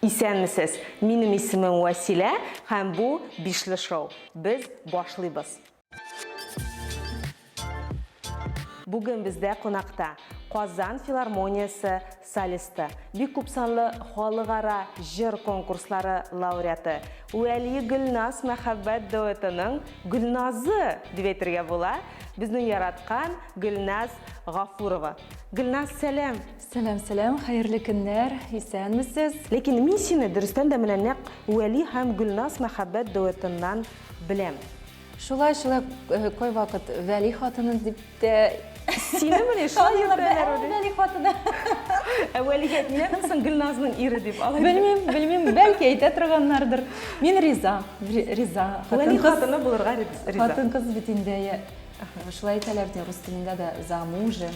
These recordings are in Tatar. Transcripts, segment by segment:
Исәнмесез! Минем исемем Вәсилә һәм бу Бишле шоу. Без башлыйбыз. Бүген бездә кунакта Казан филармониясе солисты, бик күпсанлы халыкара җыр конкурслары лауреаты, Вәли Гөлназ мәхәббәт дуэтының Гөлназы дип әйтергә була, безнең яраткан Гөлназ Гафурова. Гөлназ, сәлам! Сәлам, сәлам, хәерле көннәр, исәнмесез! Ләкин мин сине дөрестән дә менә нәкъ Вәли һәм Гөлназ мәхәббәт дуэтыннан беләм. Шулай, шулай, кайвакыт Вәли хатыны дип тә Сине менә шулай йөртәләр. Вәли хатыны. Ә Вәлигә әйтмиләрме соң Гөлназның ире дип? Алай Белмим, белмим, бәлки әйтә торганнардыр. Мин риза, риза. Вәли хатыны булырга риза. Хатын-кыз бит инде, шулай әйтәләр бит, рус телендә дә замужем.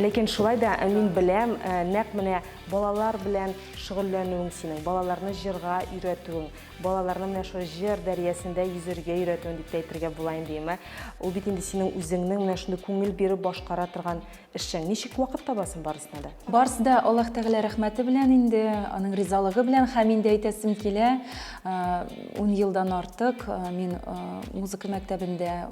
Ләкин шулай да мин беләм, нәкъ менә балалар белән шөгыльләнүең синең, балаларны җырга өйрәтүең, Балаларны менә шул җыр дәрьясендә йөзергә өйрәтүен дип тә әйтергә була инде, әмма ул бит инде синең үзеңнең менә шундый күңел биреп башкара торган эшең. Ничек вакыт табасың барысына да? Барысы да Аллаһ Тәгалә рәхмәте белән инде, аның ризалыгы белән һәм инде әйтәсем килә, ун елдан артык мин музыка мәктәбендә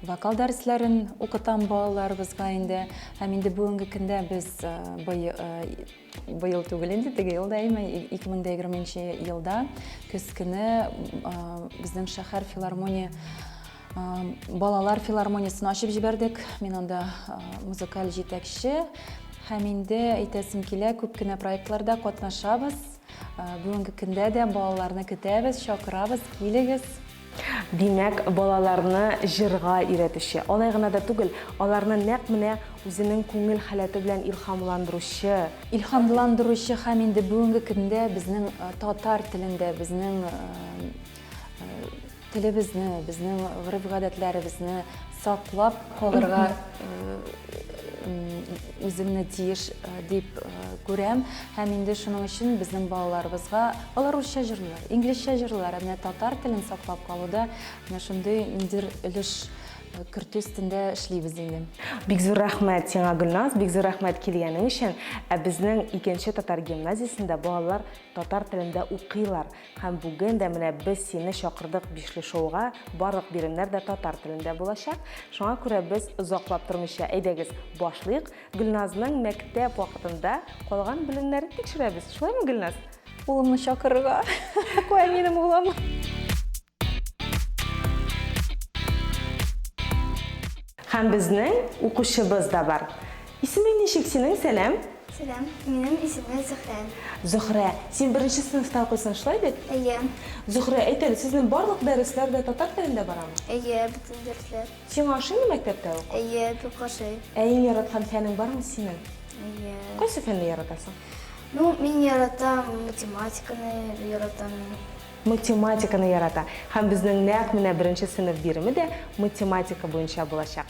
вокал дәресләрен укытам балаларыбызга инде. Һәм инде бүгенге көндә без Быел түгел инде, теге елда әйме, 2020 елда көз көне безнең шәһәр филармония балалар филармониясен ачып җибәрдек. Мин анда музыкаль җитәкче һәм инде әйтәсем килә, күп кенә проектларда катнашабыз. Бүгенге көндә дә балаларны көтәбез, чакырабыз, килегез. Димәк, балаларны җырга өйрәтүче, алай гына да түгел, аларны нәкъ менә үзенең күңел халәте белән илһамландыручы. Илһамландыручы һәм инде бүгенге көндә безнең татар телендә, безнең телебезне, безнең гореф-гадәтләребезне саклап калырга үземне тиеш дип күрәм. Һәм инде шуның өчен безнең балаларыбызга, алар русча җырлыйлар, инглизчә җырлыйлар, ә менә татар телен саклап калуда менә шундый ниндидер өлеш кертү өстендә эшлибез инде. Бик зур рәхмәт сиңа, Гөлназ, бик зур рәхмәт килгәнең өчен. Ә безнең икенче татар гимназиясендә балалар татар телендә укыйлар. Һәм бүген дә менә без сине чакырдык Бишле шоуга, барлык биремнәр дә татар телендә булачак. Шуңа күрә без озаклап тормыйча, әйдәгез, башлыйк. Гөлназның мәктәп вакытында калган белемнәрен тикшерәбез. Шулаймы, Гөлназ? Улымны чакырырга. Кая минем улым? Һәм безнең укучыбыз да бар. Исемең ничек синең, Сәлам? Сәлам, минем исемем Зөһрә. Зөһрә, син беренче сыйныфта укыйсың, шулай бит? Әйе. Зөһрә, әйт әле, сезнең барлык дәресләр дә татар телендә барамы? Әйе, бөтен дәресләр. Сиңа ошыймы мәктәптә уку? Әйе, бик ошый. Ә иң яраткан фәнең бармы синең? Әйе. Кайсы фәнне яратасың? Ну, мин яратам математиканы, яратам мин. Математиканы ярата. Һәм безнең нәкъ менә беренче сыйныф биреме дә математика буенча булачак.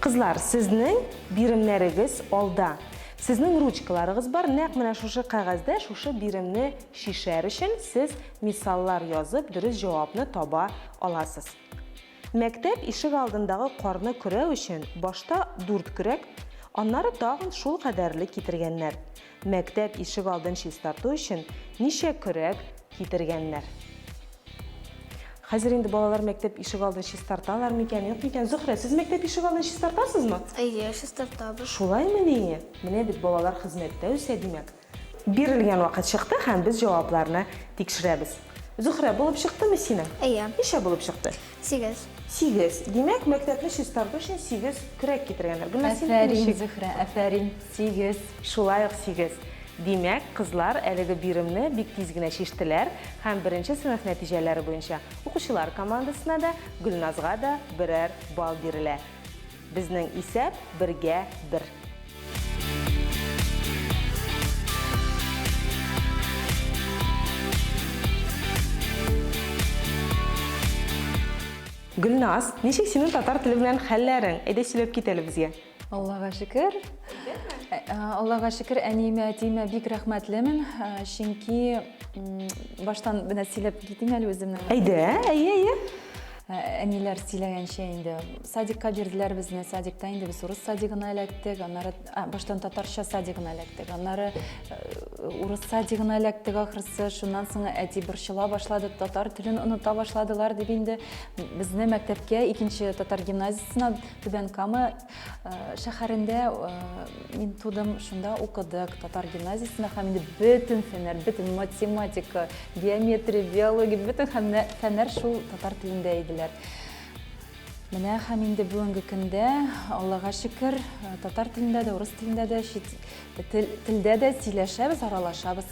Кызлар, сезнең биремнәрегез алда. Сезнең ручкаларыгыз бар, нәкъ менә шушы кәгазьдә шушы биремне чишәр өчен сез мисаллар язып, дөрес җавапны таба аласыз. Мәктәп ишек алдындагы карны көрәү өчен башта дүрт көрәк, аннары тагын шул кадәрле китергәннәр. Мәктәп ишек алдын чистарту өчен ничә көрәк китергәннәр? Хәзер инде балалар мәктәп ишек алдын чистарталар микән, юк микән? Зөһрә, сез мәктәп ишек алдын чистартасызмы? Әйе, чистартабыз. Шулаймыни? Менә бит балалар хезмәттә үсә, димәк. Бирелгән вакыт чыкты һәм без җавапларны тикшерәбез. Зөһрә, булып чыктымы синең? Әйе. Ничә булып чыкты? Сигез. Сигез. Димәк, мәктәпне чистарту өчен сигез көрәк китергәннәр. Гөлназ, синеке Афәрин, ничек? Зөһрә, афәрин. Сигез. Шулай ук сигез. Димәк, кызлар әлеге биремне бик тиз генә чиштеләр һәм беренче сыйныф нәтиҗәләре буенча укучылар командасына да, Гөлназга да берәр балл бирелә. Безнең исәп бергә бер. Гөлназ, ничек синең татар теле белән хәлләрең? Әйдә сөйләп кит әле безгә. Аллага шөкер. Аллага шөкер, әниемә, әтиемә бик рәхмәтлемен, чөнки баштан менә сөйләп китим әле үземнең. Әйдә, әйе, әйе. Әниләр сөйләгәнчә инде садикка бирделәр безне. Садикта инде без урыс садигына эләктек, аннары баштан татарча садигына эләктек, аннары урыс садигына эләктек ахрысы. Шуннан соң әти борчыла башлады, татар телен оныта башладылар дип инде безне мәктәпкә икенче татар гимназиясенә Түбән Кама шәһәрендә мин тудым, шунда укыдык татар гимназиясендә һәм инде бөтен фәннәр, бөтен математика, геометрия, биология, бөтен фәннәр шул татар телендә иделәр. Менә һәм инде бүгенге көндә, Аллага шөкер, татар телендә дә, урыс телендә дә, чит телдә дә сөйләшәбез, аралашабыз.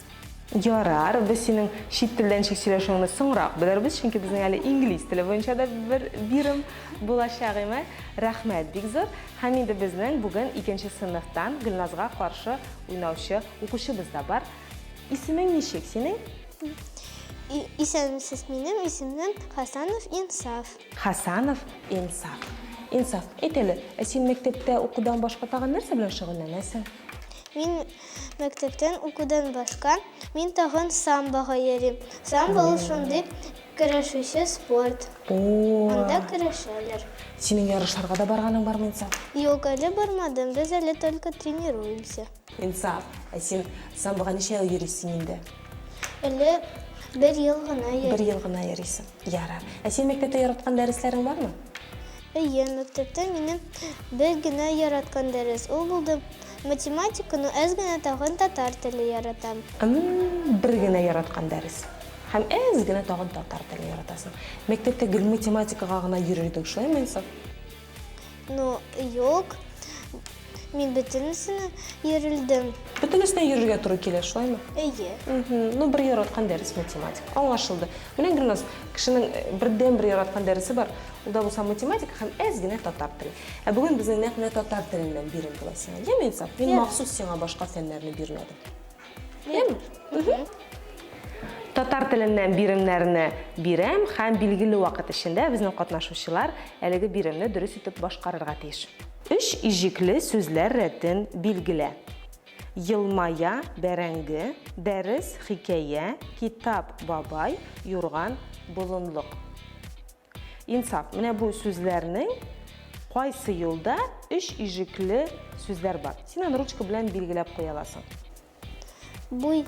Ярар, без синең чит телдә ничек сөйләшүеңне соңрак белербез, чөнки безнең әле инглиз теле буенча да бер бирем булачак име. Рәхмәт бик зур. Һәм инде безнең бүген икенче сыйныфтан Гөлназга каршы уйнаучы укучыбыз да бар. Исемең ничек синең? Исәнмесез, минем исемем Хасанов Инсаф. Хасанов Инсаф. Инсаф, әйт әле, ә син мәктәптә укудан башка тагын нәрсә белән шөгыльләнәсең? Мин мәктәптән укудан башка, мин тагын самбога йөрим. Самбо ул шундый көрәшүче спорт. О! Анда көрәшәләр. Синең ярышларга да барганың бармы, Инсаф? Юк, әле бармадым, без әле только тренируемся. Инсаф, ә син самбога ничә ел йөрисең инде? Әле бер ел гына йөрим. Бер ел гына йөрисең. Ярар. Ә син мәктәптә яраткан дәресләрең бармы? Әйе, мәктәптә минем бер генә яраткан дәрес, ул булды математика, но әз генә тагын татар теле яратам. М-м, бер генә яраткан дәрес. Һәм әз генә тагын татар теле яратасың. Мәктәптә гел математикага гына йөрер идең, шулаймы, Инсаф? Ну, юк. Мин бөтенесенә йөрелдем. Бөтенесенә йөрергә туры килә, шулаймы? Әйе. Ну, бер яраткан дәрес математика. Аңлашылды. Менә, Гөлназ, кешенең бердәнбер яраткан дәресе бар. Ул да булса математика һәм әз генә татар теле. Ә бүген безнең нәкъ менә татар теленнән бирем була сиңа. Яме, Инсаф? Мин махсус сиңа башка фәннәрне бирмәдем. Яме? Татар теленнән биремнәрне бирәм һәм билгеле вакыт эчендә безнең катнашучылар әлеге биремне дөрес итеп башкарырга тиеш. Өч иҗекле сүзләр рәтен билгелә. Елмая, бәрәңге, дәрес, хикәя, китап, бабай, юрган, болынлык. Инсаф, менә бу сүзләрнең кайсы юлда өч иҗекле сүзләр бар? Син аны ручка белән билгеләп куя аласың. Бу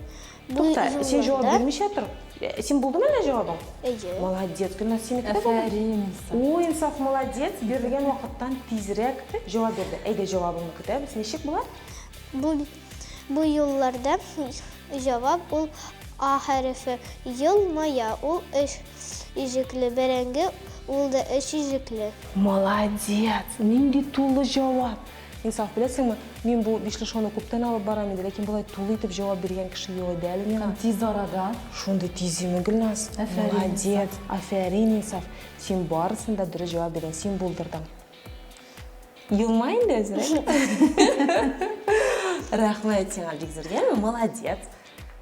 бу Тукта, син җавап бирмичә тор. Э, син булдымы әллә җавабың? Әйе. Молодец, Гөлназ, синеке дә булды. Афәрин, Инсаф. О, Инсаф, молодец, бирелгән вакыттан тизрәк җавап бирде. Әйдә, җавабыңны көтәбез. Ничек була? Бу бу юлларда җавап ул А хәрефе. Елмая ул өч иҗекле, бәрәңге ул да өч иҗекле. Молодец! Нинди тулы җавап! Инсаф, беләсеңме, мин бу бишле шоуны күптән алып барам инде, ләкин болай тулы итеп җавап биргән кеше юк иде әле миңа. Һәм тиз арада. Шундый тиз име, Гөлназ? Афәрин, Молодец! Афәрин, Инсаф! Син барысын да дөрес җавап бирдең, син булдырдың. Елмай инде әзрәк. Рәхмәт сиңа бик зур, яме, молодец.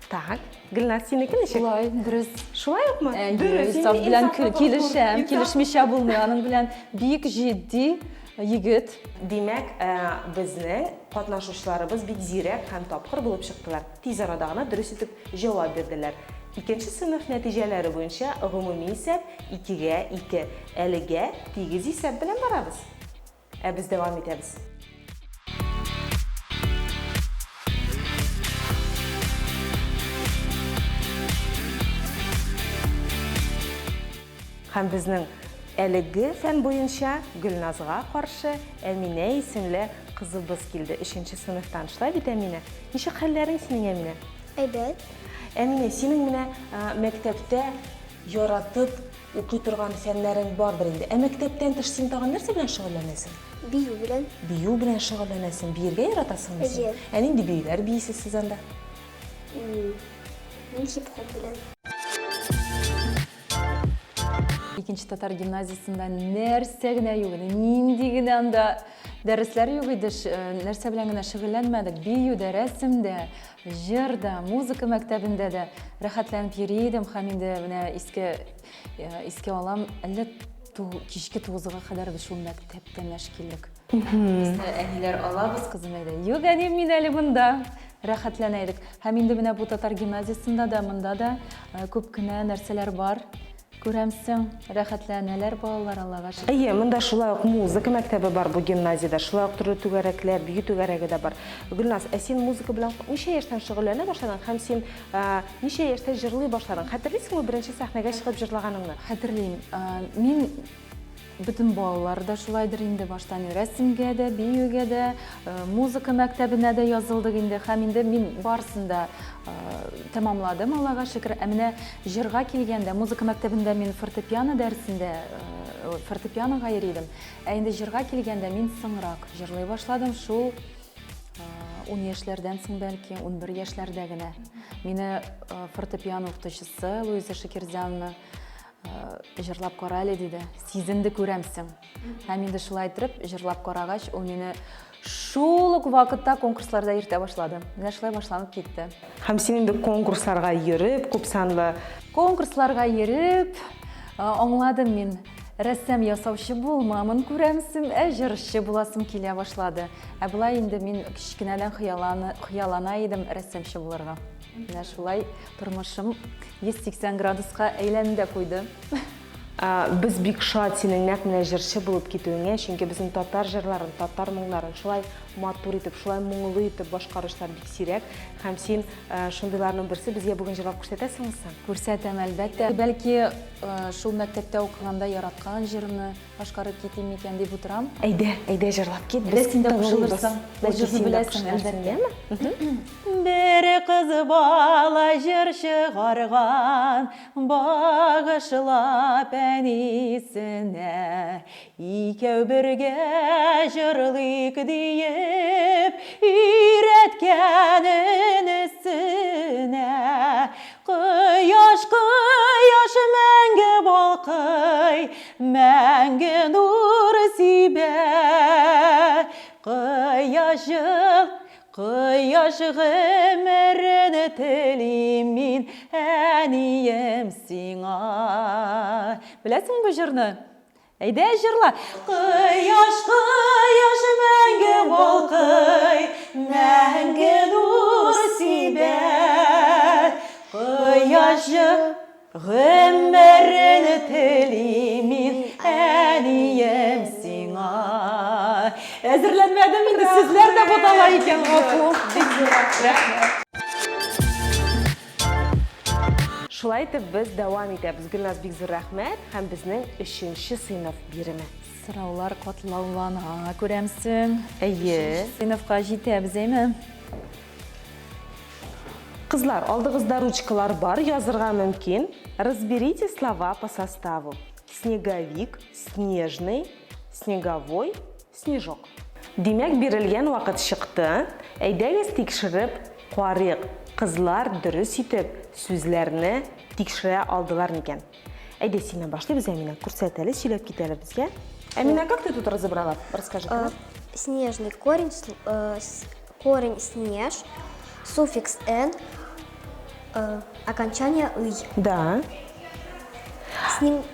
Так, Гөлназ, синеке ничек? Шулай, дөрес. Шулай укмы? Әйе, Дөрес. Инсаф белән килешәм, килешмичә булмый. Аның белән бик җитди егет. Димәк, безнең катнашучыларыбыз бик зирәк һәм тапкыр булып чыктылар. Тиз арада гына дөрес итеп җавап бирделәр. Икенче сыйныф нәтиҗәләре буенча гомуми исәп икегә ике. Әлегә тигез исәп белән барабыз. Ә без дәвам итәбез. Һәм безнең әлеге фән буенча Гөлназга каршы Әминә исемле кызыбыз килде. Өченче сыйныфтан. Шулай бит, Әминә? Ничек хәлләрең синең, Әминә? Әйбәт. Әминә, синең менә мәктәптә яратып Укый торган фәннәрең бардыр инде. Ә мәктәптән тыш син тагын нәрсә белән шөгыльләнәсең? Бию белән. Бию белән шөгыльләнәсең. Биергә яратасыңмы син? Әйе. Ә нинди биюләр биисез сез анда? Мин хип-хоп белән. Икенче татар гимназиясендә нәрсә генә юк иде, нинди генә анда дәресләр юк иде, нәрсә белән генә шөгыльләнмәдек. Бию дә, рәсем дә, Җыр да, музыка мәктәбендә дә рәхәтләнеп йөри идем һәм инде менә искә искә алам, әллә кичке тугызга кадәр без шул мәктәптә мәш килдек. Без әниләр алабыз, кызым әйдә. Юк, әни, мин әле монда. Рәхәтләнә идек. Һәм инде менә бу татар гимназиясендә дә, монда да э, күп кенә нәрсәләр бар. Күрәмсең, рәхәтләнәләр балалар, Аллага шөкер. Әйе, монда шулай ук музыка мәктәбе бар бу гимназиядә, шулай ук төрле түгәрәкләр, бию түгәрәге дә бар. Гөлназ, ә син музыка белән ничә яшьтән шөгыльләнә башладың һәм син ничә яшьтә җырлый башладың? Хәтерлисеңме беренче сәхнәгә чыгып җырлаганыңны? Хәтерлим. Мин Бөтен балалар да шулайдыр инде, баштан рәсемгә дә, биюгә дә, музыка мәктәбенә дә язылдык инде. Һәм инде мин барысын да тәмамладым, Аллага шөкер. Ә менә җырга килгәндә, музыка мәктәбендә мин фортепиано дәресендә, фортепианога йөри идем. Ә инде җырга килгәндә, мин соңрак җырлый башладым, шул ун яшьләрдән соң бәлки, 11 яшьләрдә генә. Мине фортепиано укытучысы Луиза Шакирзяновна Җырлап кара әле, диде. Сизенде күрәмсең. Һәм инде шулай итеп, җырлап карагач, ул мине шул ук вакытта конкурсларда йөртә башлады. Менә шулай башланып китте. Һәм син инде конкурсларга йөреп, күпсанлы. Конкурсларга йөреп, аңладым мин, рәссам ясаучы булмамын күрәмсең, ә җырчы буласым килә башлады. Ә болай инде мин кечкенәдән хыяллана идем рәссамчы булырга. Менә шулай тормышым 180 градуска әйләнде дә куйды. Без бик шат синең нәкъ менә җырчы булып китүеңә, чөнки безнең татар җырларын, татар моңнарын шулай матур итеп, шулай моңлы итеп башкаручылар бик сирәк. Һәм син шундыйларның берсе. Безгә бүген җырлап күрсәтәсеңме соң? Күрсәтәм, әлбәттә. Бәлки, шул мәктәптә укыганда яраткан җырымны Башкарып китим микән дип утырам. Әйдә, әйдә җырлап кит, без син дә кушылырсың. Бу җырны беләсең, әлбәттә. Бер кыз бала җыр чыгарган, багышлап әнисенә. Икәү бергә җырлыйк диеп, өйрәткән энесенә. Кояш, кояш мәңге балкый, Мәңге нур сибә. Кояш, кояш гомерен телим мин, әнием сиңа. Беләсеңме бу җырны? Әйдә, җырла. Кояш, кояш мәңге балкый, мәңге нур сибә. Кояш гомерен телим мин, әнием сиңа. Әзерләнмәдем инде, сүзләр дә бутала икән, гафу. Бик зур рәхмәт. Шулай итеп без дәвам итәбез. Гөлназ, бик зур рәхмәт һәм безнең өченче сыйныф биреме. Сораулар катлаулана, күрәмсең. Әйе. Өченче сыйныфка җитәбез, әйме? Кызлар, алдыгызда ручкалар бар, язырга мөмкин. Разберите слова по составу. Снеговик, снежный, снеговой, Снежок. Димәк, бирелгән вакыт чыкты. Әйдәгез тикшереп карыйк, кызлар дөрес итеп сүзләрне тикшерә алдылар микән? Әйдә, синнән башлыйбыз, Әминә. Күрсәт әле, сөйләп кит әле безгә. Әминә, как ты тут разобрала? Расскажи-ка нам. Снежный корень, корень снеж, суффикс н, окончание ый. Да.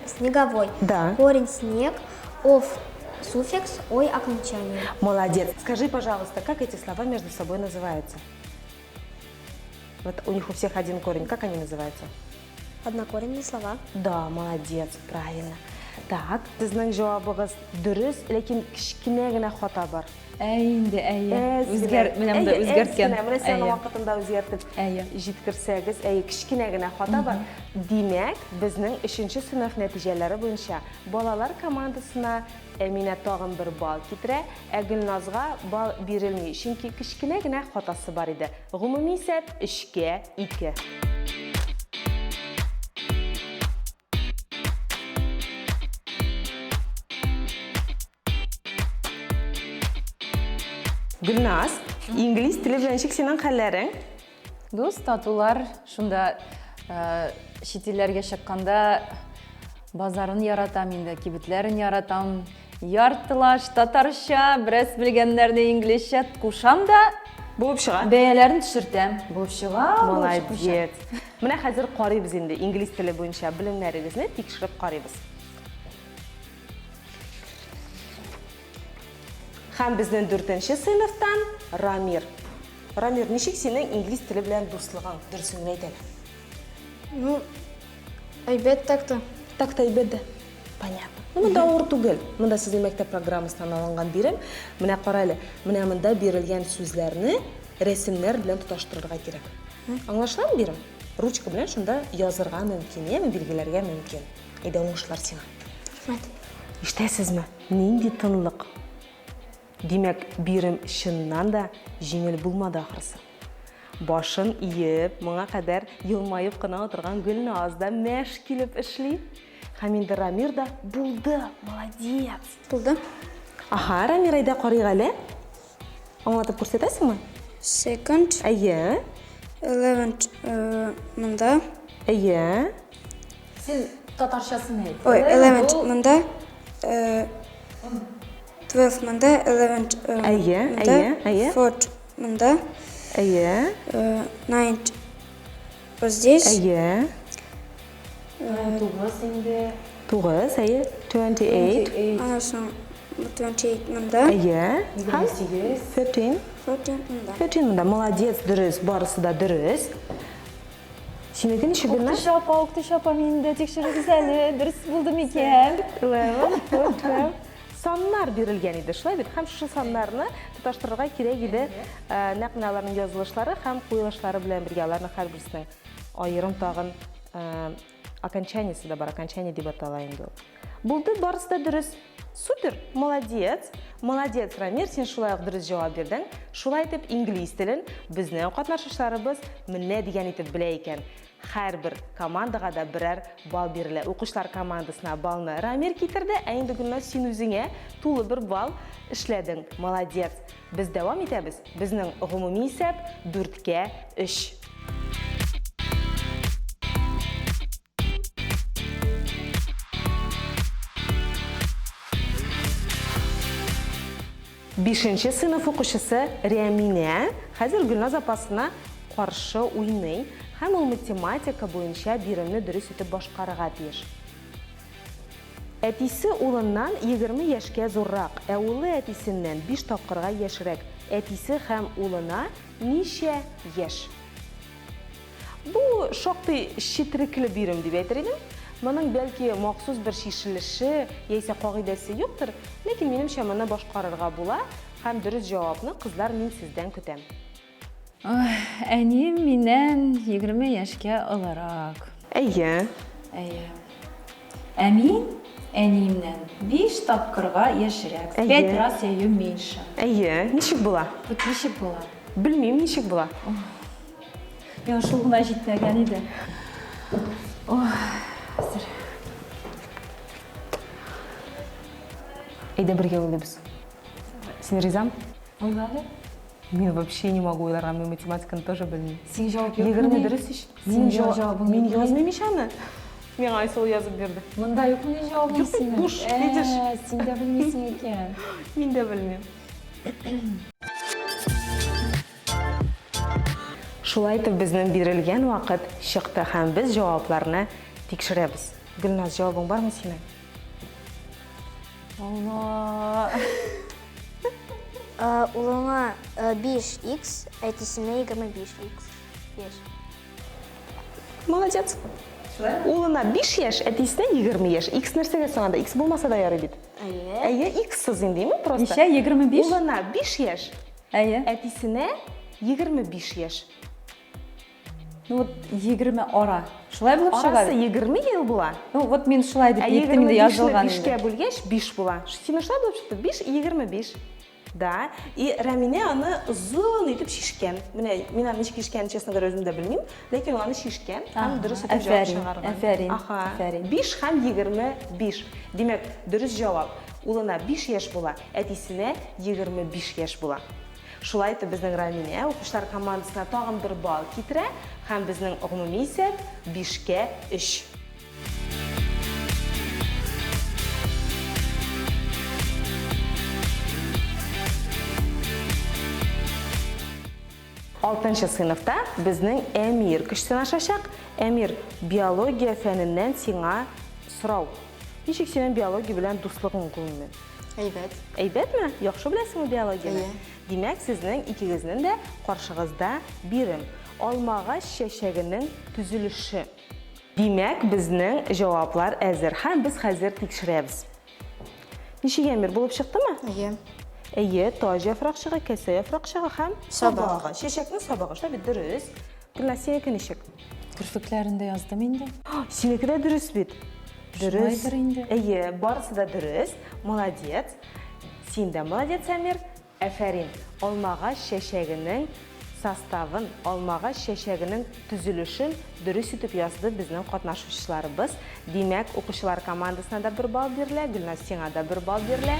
Снеговой. Да. Корень снег, ов суффикс, ой окончание. Молодец. Скажи, пожалуйста, как эти слова между собой называются? Вот у них у всех один корень. Как они называются? Однокоренные слова. Да, молодец, правильно. Так, сезнең җавабыгыз дөрес, ләкин кечкенә генә хата бар. Ә инде, әйе. Әз генә. Үзгәр, менә монда Әйе, әз үзгәрткән. генә. Менә син аны Әйе. вакытында үзгәртеп Әйе. җиткерсәгез, әйе, кечкенә генә хата бар. Димәк, безнең өченче сыйныф нәтиҗәләре буенча балалар командасына Әминә тагын бер балл китерә, ә Гөлназга балл бирелми, чөнки кечкенә генә хатасы бар иде. Гомуми исәп, өчкә ике. Гөлназ, инглиз теле белән ничек синең хәлләрең? Дус, татулар шунда э, чит илләргә чыкканда базарын яратам инде, кибетләрен яратам. Яртылаш татарча, бераз белгәннәрне инглизчә кушам да, Булып чыга. Бәяләрен төшертәм. Булып чыга. Молодец. Менә хәзер карыйбыз инде инглиз теле буенча белемнәрегезне тикшереп карыйбыз. Һәм безнең дүртенче сыйныфтан Рамир. Рамир, ничек синең инглиз теле белән дуслыгың? Дөресен генә әйт әле. Ну, әйбәт так-то. Так-то әйбәт дә. Понятно. Ну, монда авыр түгел. Монда сезнең мәктәп программасыннан алынган бирем. Менә кара әле, менә монда бирелгән сүзләрне рәсемнәр белән тоташтырырга кирәк. Аңлашыламы бирем? Ручка белән шунда язырга мөмкин, яме билгеләргә мөмкин. Әйдә, уңышлар сиңа. Рәхмәт. Ишетәсезме? Нинди тынлык. Димәк, бирем чыннан да җиңел булмады ахрысы. Башын иеп, моңа кадәр елмаеп кына утырган Гөлназ да мәш килеп эшли. Һәм инде Рамир да булды, молодец! Булды. Аһа, Рамир, әйдә карыйк әле. Аңлатып күрсәтәсеңме? Second. Әйе. Eleventh монда. Әйе. Син татарчасын әйт. Ой, eleventh монда. 12 монда, 11 Әйе, монда, әйе, әйе. 4 монда, Әйе. 9 вот здесь. Әйе. 9 инде. 9, әйе. 28. Аннан соң 28 монда. Әйе. Һәм 28. 13. 14 монда. 13 монда. Молодец, дөрес, барысы да дөрес. Синеке ничек, Гөлназ? Укытучы апа, укытучы апа, мине дә тикшерегез әле, дөрес булды микән? 11, 12. Саннар бирелгән иде, шулай бит? Һәм шушы саннарны тоташтырырга кирәк иде, нәкъ менә аларның язылышлары һәм куелышлары белән бергә, аларның һәрберсенең аерым тагын окончаниесе дә бар, окончание дип атала инде ул. Булды, барысы да дөрес. Супер, молодец. Молодец, Рамир, син шулай ук дөрес җавап бирдең. Шулай итеп, инглиз телен безнең катнашучыларыбыз менә дигән итеп белә икән. Һәрбер командага да берәр балл бирелә. Укучылар командасына баллны Рамир китерде, ә инде Гөлназ, син үзеңә тулы бер балл эшләдең. Молодец. Без дәвам итәбез. Безнең гомуми исәп дүрткә өч. Бишенче сыйныф укучысы Рәминә хәзер Гөлназ апасына каршы уйный һәм ул математика буенча биремне дөрес итеп башкарырга тиеш. Әтисе улыннан 20 яшькә зуррак, ә улы әтисеннән биш тапкырга яшьрәк. Әтисе һәм улына ничә яшь? Бу шактый четерекле бирем дип әйтер идем. Моның бәлки махсус бер чишелеше яисә кагыйдәсе юктыр, ләкин минемчә моны башкарырга була һәм дөрес җавапны, кызлар, мин сездән көтәм. Әнием миннән 20 яшькә олырак. Әйе. Әйе. Ә мин әниемнән 5 тапкырга яшьрәк. Әйе. 5 раз я ее меньше. Әйе, ничек була? Вот ничек була? Белмим, ничек була. Миңа шул гына җитмәгән иде. Ох, хәзер. Әйдә бергә уйлыйбыз. Син ризамы? Уйла әле. Мин вообще не могу уйларга, мин математиканы тоже белмим. Син җавап юкмыни? 20 дөрес ич. Син Мин җавап җавабың мин юкмыни? язмыйм ич аны. Миңа Айсылу язып бирде. Монда юкмыни җавабың Юк бит, синең? буш, видишь? Ә, син дә белмисең икән. Мин дә белмим. Шулай итеп безнең бирелгән вакыт чыкты һәм без җавапларны тикшерәбез. Гөлназ, җавабың бармы синең? Алла. Улыңа 5х, әтисенә 25х яшь. Молодец. Улына 5 яшь, әтисенә 20 яшь. X нәрсәгә соң анда? X булмаса да ярый бит. Әйе. Әйе, X-сыз инде, димме просто? Ничә? 25? Улына 5 яшь, Әйе. әтисенә 25 яшь. Ну вот 20 ара. Шулай булып чыга Арасы бит. 20 ел була. Ну вот мин шулай дип Ә әйттем инде 25-не язылган 5-кә инде. бүлгәч 5 була. Син шулай булып чыкты. 5 25. Да. И Рәминә аны озын итеп чишкән. Менә мин аны ничек чишкәнен, честно говоря, үзем дә белмим. Ләкин ул аны чишкән һәм дөрес итеп җавап Афәрин, чыгарган. афәрин, Аха. афәрин. 5 һәм 25. Димәк, дөрес җавап. Улына 5 яшь була, әтисенә 25 яшь була. Шулай итеп, безнең Раминә укучылар командасына тагын бер балл китерә һәм безнең гомуми исәп бишкә өч. Алтынчы сыйныфта безнең Әмир көч сынашачак. Әмир, биология фәненнән сиңа сорау. Ничек синең биология белән дуслыгың гомумән? Әйбәт. Әйбәтме? Яхшы беләсеңме биологияне? Әйе. Димәк, сезнең икегезнең дә каршыгызда бирем. Алмагач чәчәгенең төзелеше. Димәк, безнең җаваплар әзер һәм без хәзер тикшерәбез. Ничек, Әмир, булып чыктымы? Әйе. Әйе, таҗ яфракчыгы, кәсә яфракчыгы һәм сабагы. Чәчәкнең сабагы, шулай бит, дөрес. Гөлназ, синеке ничек? Керфекләрен дә яздым инде. Синеке дә дөрес бит. Дөрес. Шулайдыр инде. Әйе, барысы да дөрес. Молодец. Син дә молодец, Әмир. Афәрин! Алмагач чәчәгенең составын, алмагач чәчәгенең төзелешен дөрес итеп язды безнең катнашучыларыбыз. Димәк, укучылар командасына да бер балл бирелә, Гөлназ, сиңа да бер балл бирелә.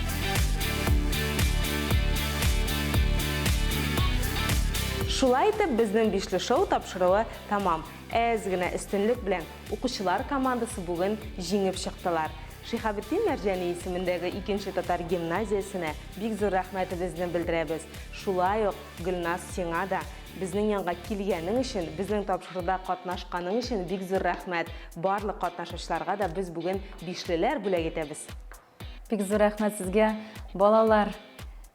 Шулай итеп, безнең Бишле шоу тапшыруы тәмам. Әз генә өстенлек белән укучылар командасы бүген җиңеп чыктылар. Шиһабетдин Мәрҗани исемендәге икенче татар гимназиясенә бик зур рәхмәтебезне белдерәбез. Шулай ук, Гөлназ, сиңа да безнең янга килгәнең өчен, безнең тапшыруда катнашканың өчен бик зур рәхмәт. Барлык катнашучыларга да без бүген бишлеләр бүләк итәбез. Бик зур рәхмәт сезгә, балалар.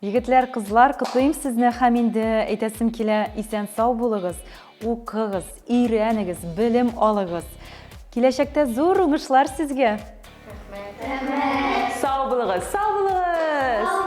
Егетләр, кызлар, котлыйм сезне һәм инде әйтәсем килә, исән-сау булыгыз, укыгыз, өйрәнегез, белем алыгыз. Киләчәктә зур уңышлар сезгә! Рәхмәт. Сау булыгыз, сау булыгыз!